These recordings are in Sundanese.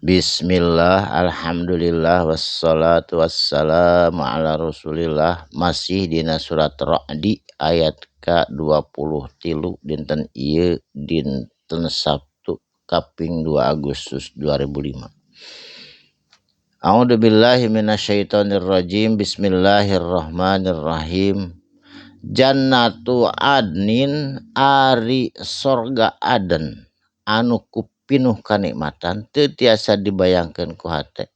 Bismillah, alhamdulillah, wassalatu wassalamu ala rasulillah. Masih dina surat Ra'di ayat ka-23 dinten ieu dinten Sabtu kaping 2 Agustus 2005. A'udzu billahi minasyaitonir rajim. Bismillahirrahmanirrahim. Jannatu adnin ari sorga aden anu ku pinuh kanikmatan teu tiasa dibayangkeun ku hate.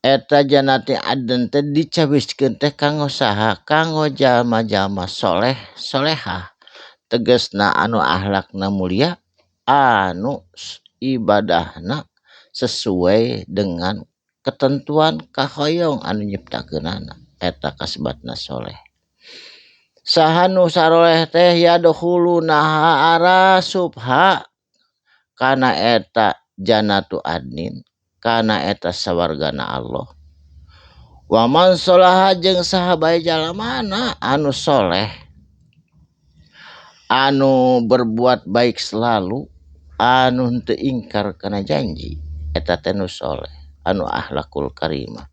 Eta jannati aden teh dicawiskeun teh kanggo saha? Kanggo jalma-jalma soleh solehah, tegasna anu akhlakna mulia, anu ibadahna sesuai dengan ketentuan kahoyong anu nyiptakeunana, eta kasebatna soleh. Saha nu saroleh teh yadkhulunaha arasubha kana eta jannatu adnin, kana eta sawargana Allah. Wa man sholaha jeung saha bae jalamana anu soleh, anu berbuat baik selalu, anu henteu ingkar kana janji, eta teh nu soleh, anu akhlakul karimah.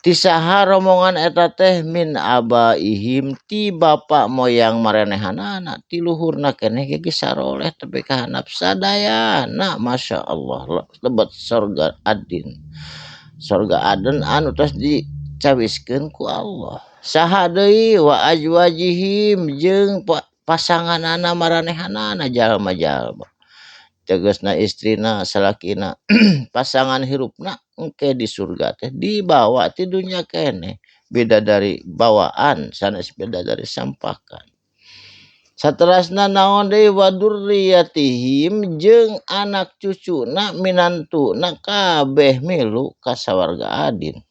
Ti saha rombongan eta teh min abaihim ti bapa moyang marenehanana, ti luhurna keneh ge geus saroleh tepi ka handap sadayana. Masya Allah, lebet sorga adin, sorga aden anu tos dicawiskeun ku Allah. Saha deui wa azwajihim jeung pasanganana maranehanana jalma-jalma, tegasna istrina salakina pasangan hirupna engke di surga teh dibawa ti dunya keneh, beda dari bawaan sanes beda dari sampakan. Saterasna naon deui wa dzurriyyatihim jeung anak cucuna minantuna kabeh milu ka sawarga adin.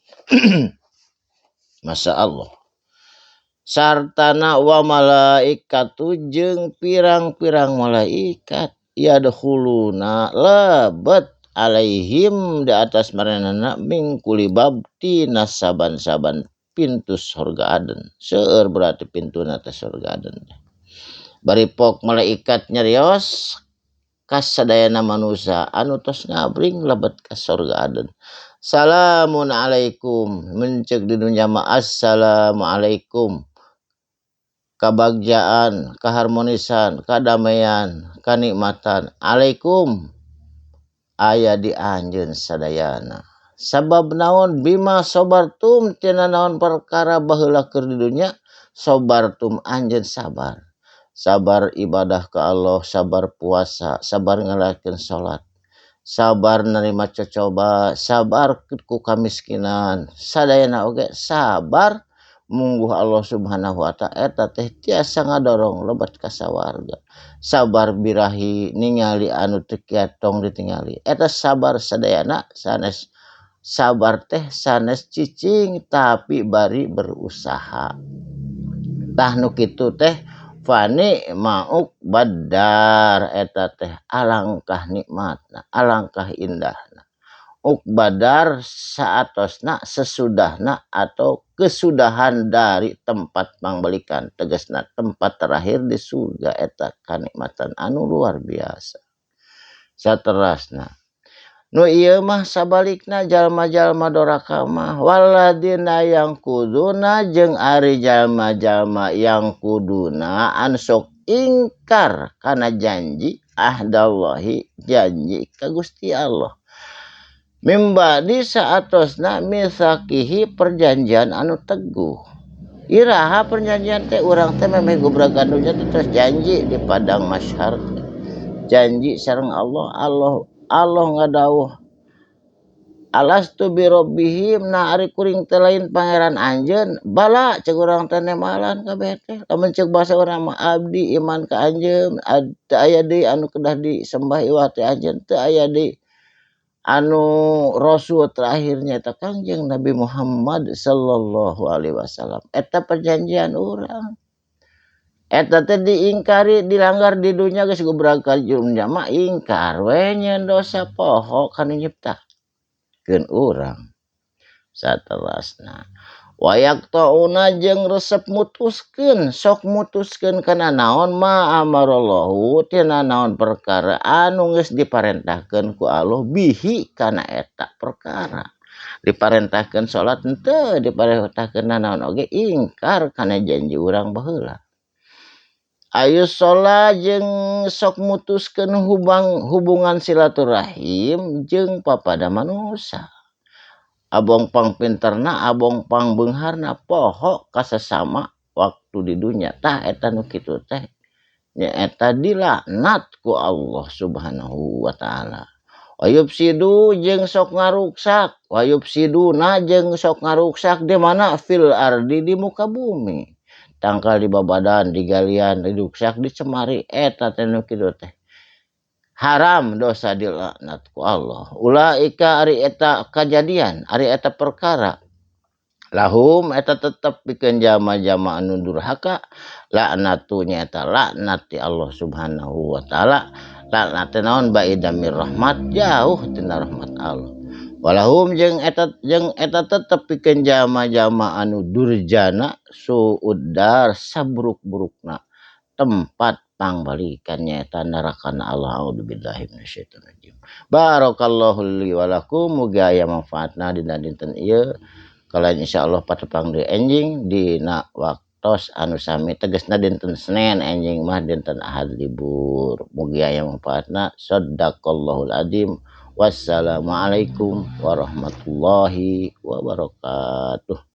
Masya Allah. Sartana wa malaikatu jeung pirang-pirang malaikat yadkhuluna lebet alaihim di atas maranehna min kulli bab tina saban-saban pintu surga aden. Seueur berarti pintuna teh surga aden. Bari pok malaikat nyarios kasadayana manusia anu tos ngabring lebet ka surga aden. Salamun alaikum, mencek di dunya mah assalamualaikum. Kabagjaan, keharmonisan, kadamaian, kanikmatan alaikum aya di anjeun sadayana. Sabab naon bima sobartum tina naon perkara baheula keur di dunya sobartum anjeun sabar. Sabar ibadah ka Allah, sabar puasa, sabar ngalakeun salat, sabar nerima cocoba, sabar ku kamiskinan, sadayana oge sabar mungguh Allah Subhanahu wa ta'ala eta teh tiasa ngadorong lebet ka sawarga. Sabar birahi ningali anu teu kiatong ditingali, eta sabar sadayana sanes sabar teh sanes cicing tapi bari berusaha. Tah nu kitu teh fani mauk badar eta teh alangkah nikmatna, alangkah indahna. Ukbadar saatosna sesudahna atau kesudahan dari tempat pangbalikan, tegasna tempat terakhir di surga eta kanikmatan anu luar biasa. Saterasna nu ieu mah sabalikna jalma-jalma doraka mah waladina yang kuduna jeung ari jalma-jalma yang kuduna anu sok ingkar kana janji ahdallahi janji ka Gusti Allah. Mimbadi saatosna misakihi perjanjian anu teguh. Iraha perjanjian teh urang teh memeh gubrakan dunya teh terus janji di padang mahsyar teh. Janji sareng Allah, Allah Allah ngadawuh alastu birabbihim, nah ari kuring teh lain pangeran anjeun, bala cek urang teh nemalan kabeh teh. Lamun cek bahasa urang mah abdi iman ka anjeun, teu aya deui anu kedah disembah iwal ti anjeun, teu aya deui anu rasul terakhirnya eta Kangjeng Nabi Muhammad sallallahu alaihi wasallam. Eta perjanjian urang. Eta teh diingkari, dilanggar di dunya geus gubrak ka dunya mah ingkar we nyeun dosa poho kanu nyiptakeun urang. Saterasna Wayaqtauna jeung resep mutuskeun sok mutuskeun kana naon ma amarallahu tina naon perkara anu geus diparentahkeun ku Allah bihi kana eta perkara. Diparentahkeun salat henteu diparentahkeun nanaon oge ingkar kana janji urang baheula. Ayu sholat jeung sok mutuskeun hubungan silaturahim jeung papada manusia. Abong pang pinterna, abong pang beungharna poho ka sesama waktu di dunya. Tah eta nu kitu teh nyaeta dilaknat ku Allah Subhanahu wa taala. Wayufsidu jeung sok ngaruksak, wayufsiduna jeung sok ngaruksak di mana fil ardi di muka bumi. Tangkal di babadan, digalian, diruksak, dicemari eta teh nu kitu teh. Haram dosa dilaknat ku Allah. Ulaika ari eta kajadian, ari eta perkara. Lahum eta tetep pikeun jalma-jalma anu durhaka, laknatu nyaeta laknat ti Allah Subhanahu wa taala. Laknat teh naon baida mir rahmat, jauh tina rahmat Allah. Walahum jeung eta tetep pikeun jalma-jalma anu durjana suuddar saburuk-burukna tempat pangbalikan nyaeta nerakana Allah. A'udzubillahi minasyaitonirrajim. Barakallahu li wa lakum, mugi aya manfaatna dina dinten ieu. Kalayan insyaallah patepang deui enjing dina waktos anu sami tegasna dinten Senin enjing mah dinten Ahad libur. Mugi aya manfaatna. Shadaqallahul azim. Wassalamualaikum warahmatullahi wabarakatuh.